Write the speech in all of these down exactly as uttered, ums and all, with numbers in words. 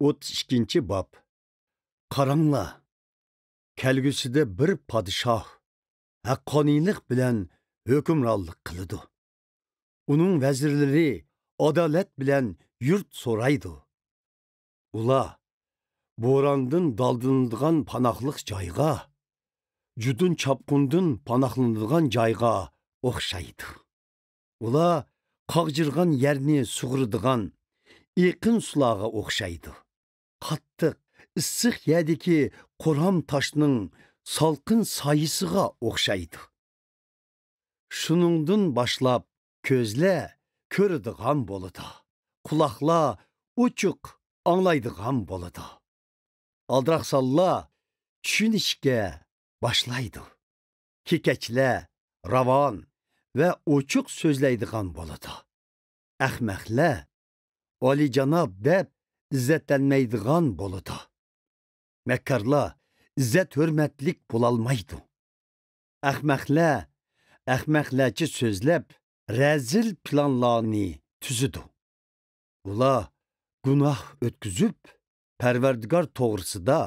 ئوتتۇز ئىككىنچى باب. قاراڭلار، كەلگۈسىدە بىر پادىشاھ ھەققانىيلىق بىلەن ھۆكۈمرانلىق قىلىدۇ. ئۇنىڭ ۋەزىرلىرى ئادالەت بىلەن يۇرت سورايدۇ. ئۇلار بوراندىن دالدىلىنىدىغان پاناھلىق جايغا، جۇدۇن چاپقۇندىن پاناھلىنىدىغان جايغا ئوخشايدۇ. ئۇلار قاغجىرىغان يەرنى سۇغىرىدىغان ئېقىن سۇلارغا ئوخشايدۇ. قاتتىق، ئىسسىق يەردىكى قورام تاشنىڭ سالقىن سايىسىغا ئوخشايدۇ. شۇنىڭدىن باشلاپ كۆزلەر كۆرىدىغان بولىدۇ، قۇلاقلار ئوچۇق ئاڭلايدىغان بولىدۇ. ئالدىراقسانلار چۈشىنىشكە باشلايدۇ. كېكەچلەر راۋان ۋە ئوچۇق سۆزلەيدىغان بولىدۇ. ئەخمەقلەر ئالىيجاناب دەپ ئىززەتلەنمەيدىغان بولىدۇ. مەككارلار ئىززەت-ھۆرمەتلىك بولالمايدۇ. ئەخمەقلەر ئەخمەقلەرچە سۆزلەپ، رەزىل پىلانلارنى تۈزىدۇ. ئۇلار گۇناھ ئۆتكۈزۈپ، پەرۋەردىگار توغرىسىدا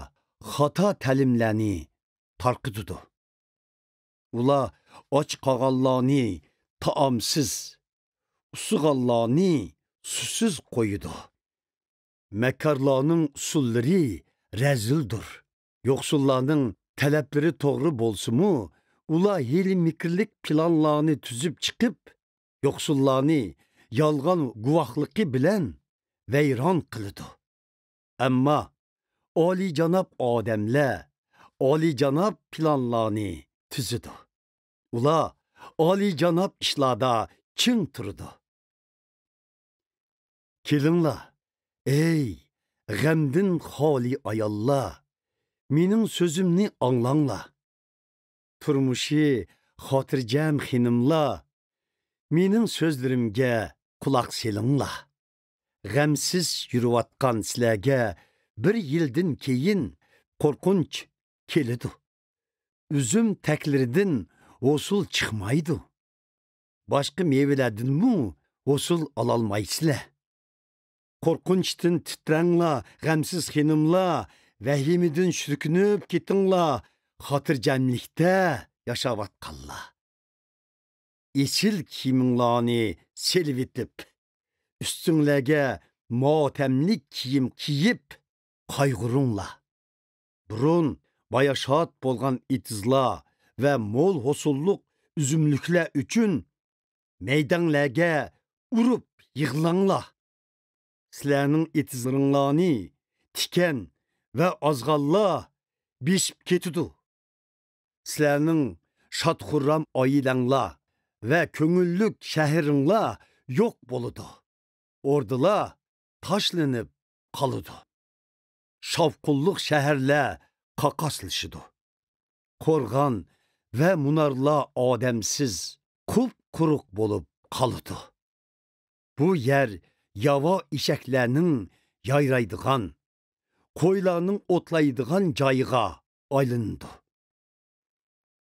خاتا تەلىملەرنى تارقىتىدۇ. ئۇلار ئاچ قالغانلارنى تائامسىز، ئۇسسىغانلارنى سۇسىز قويىدۇ. مەككارلارنىڭ ئۇسۇللىرى رەزىلدۇر. يوقسۇللارنىڭ تەلەپلىرى توغرا بولسىمۇ، ئۇلار ھىيلە-مىكىرلىك پىلانلارنى تۈزۈپ چىقىپ، يوقسۇللارنى يالغان گۇۋاھلىقى بىلەن ۋەيران قىلىدۇ. ئەمما ئالىيجاناب ئادەملەر ئالىيجاناب پىلانلارنى تۈزىدۇ. ئۇلار ئالىيجاناب ئىشلاردا چىڭ تۇرىدۇ. كېلىڭلار، ئەي غەمدىن خالىي ئاياللار، مېنىڭ سۆزۈمنى ئاڭلاڭلار. تۇرمۇشى خاتىرجەم خېنىملار، مېنىڭ سۆزلىرىمگە قۇلاق سېلىڭلار. غەمسىز يۈرۈۋاتقان سىلەرگە بىر يىلدىن كېيىن قورقۇنچ كېلىدۇ. ئۈزۈم تەكلىرىدىن ھوسۇل چىقمايدۇ. باشقا مېۋىلەردىنمۇ ھوسۇل ئالالمايسىلەر. قورقۇنچتىن تىترەڭلار، غەمسىز خېنىملار، ۋەھىمىدىن سۈركۈنۈپ كېتىڭلار، خاتىرجەملىكتە ياشاۋاتقانلار. ئېسىل كىيىمىڭلارنى سېلىۋېتىپ، ئۈستۈڭلەرگە ماتەملىك كىيىم كىيىپ قايغۇرۇڭلار. بۇرۇن باياشات بولغان ئېتىزلار ۋە مول ھوسۇللۇق ئۈزۈملۈكلەر ئۈچۈن مەيدەڭلەرگە ئۇرۇپ يىغلاڭلار. سىلەرنىڭ ئېتىزلىرىڭلارنى تىكەن ۋە ئازغانلار بېسىپ كېتىدۇ. سىلەرنىڭ شاد-خۇررام ئائىلەڭلار ۋە كۆڭۈللۈك شەھىرىڭلار يوق بولىدۇ. ئوردىلار تاشلىنىپ قالىدۇ. شاۋقۇنلۇق شەھەرلەر قاقاسلىشىدۇ. قورغان ۋە مۇنارلار ئادەمسىز، قۇپقۇرۇق بولۇپ قالىدۇ. بۇ يەر ياۋا ئېشەكلەرنىڭ يايرايدىغان، قويلارنىڭ ئوتلايدىغان جايىغا ئايلىنىدۇ.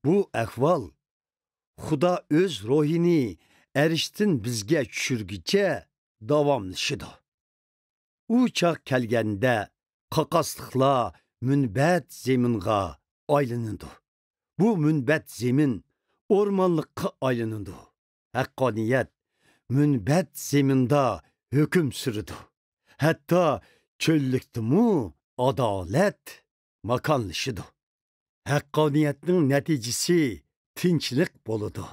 بۇ ئەھۋال خۇدا ئۆز روھىنى ئەرشتىن بىزگە چۈشۈرگۈچە داۋاملىشىدۇ. ئۇ چاغ كەلگەندە، قاقاسلىقلار مۇنبەت زېمىنغا ئايلىنىدۇ. بۇ مۇنبەت زېمىن ئورمانلىققا ئايلىنىدۇ. ھەققانىيەت مۇنبەت زېمىندا ھۆكۈم سۈرىدۇ. ھەتتا چۆللۈكتىمۇ ئادالەت ماكانلىشىدۇ. ھەققانىيەتنىڭ نەتىجىسى تىنچلىق بولىدۇ.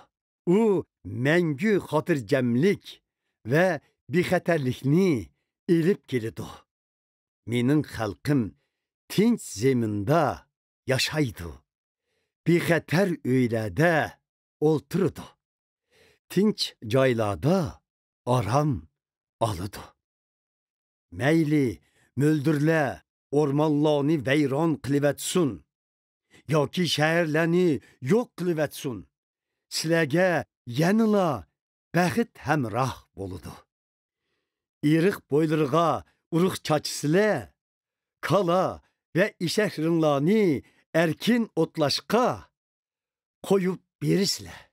ئۇ مەڭگۈ خاتىرجەملىك ۋە بىخەتەرلىكنى ئېلىپ كېلىدۇ. مېنىڭ خەلقىم تىنچ زېمىندا ياشايدۇ. بىخەتەر ئۆيلەردە ئولتۇرىدۇ. تىنچ جايلاردا ئارام ئالىدۇ. مەيلى مۆلدۈرلەر ئورمانلارنى ۋەيران قىلىۋەتسۇن ياكى شەھەرلەرنى يوق قىلىۋەتسۇن، سىلەرگە يەنىلا بەخت ھەمراھ بولىدۇ. ئېرىق بويلىرىغا ئۇرۇق چاچىسىلەر، كالا ۋە ئېشەكلىرىڭلارنى ئەركىن ئوتلاشقا قويۇپ بېرىسىلەر.